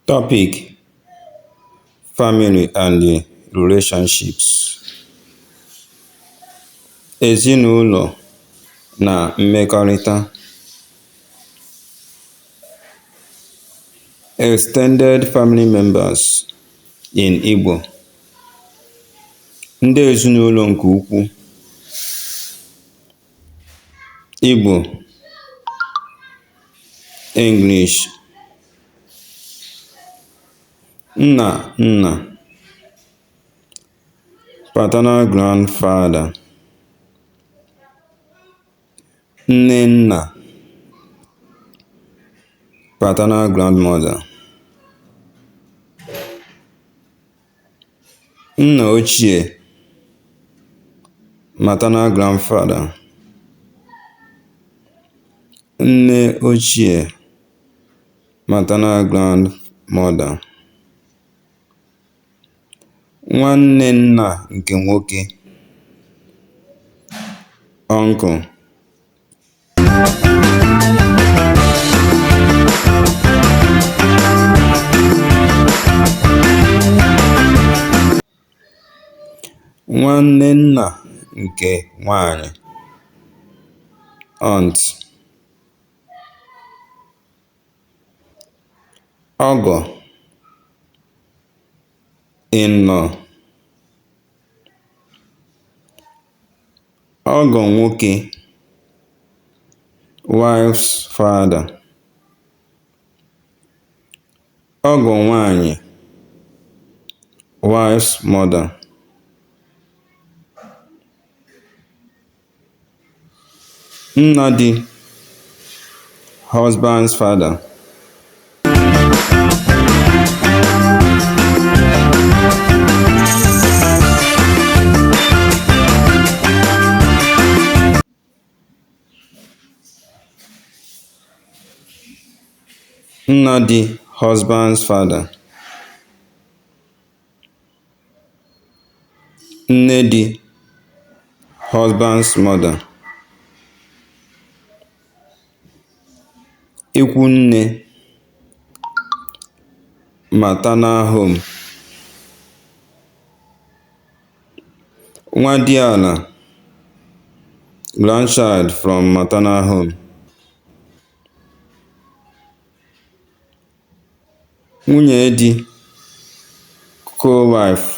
Topic: Family and Relationships. Ezinụlọ na mmekọrịta. Extended family members in Igbo. Ndị ezinụlọ nke ukwu. Igbo, English. Nna nna, paternal grandfather. Nne nna, paternal grandmother. Nna ochie, maternal grandfather. Nne ochie, maternal grandmother. Nwanne nna nke nwoke, uncle. Nwanne nna nke nwanyị, aunt. Ọgọ, in-law. Ọgọ nwoke, wife's father. Ọgọ nwanyị, wife's mother. Nna di, husband's father. Nna di, husband's father. Nne di, husband's mother. Ikwu nne, maternal home. Nwa diala, grandchild from maternal home. Nwunye di, co-wife.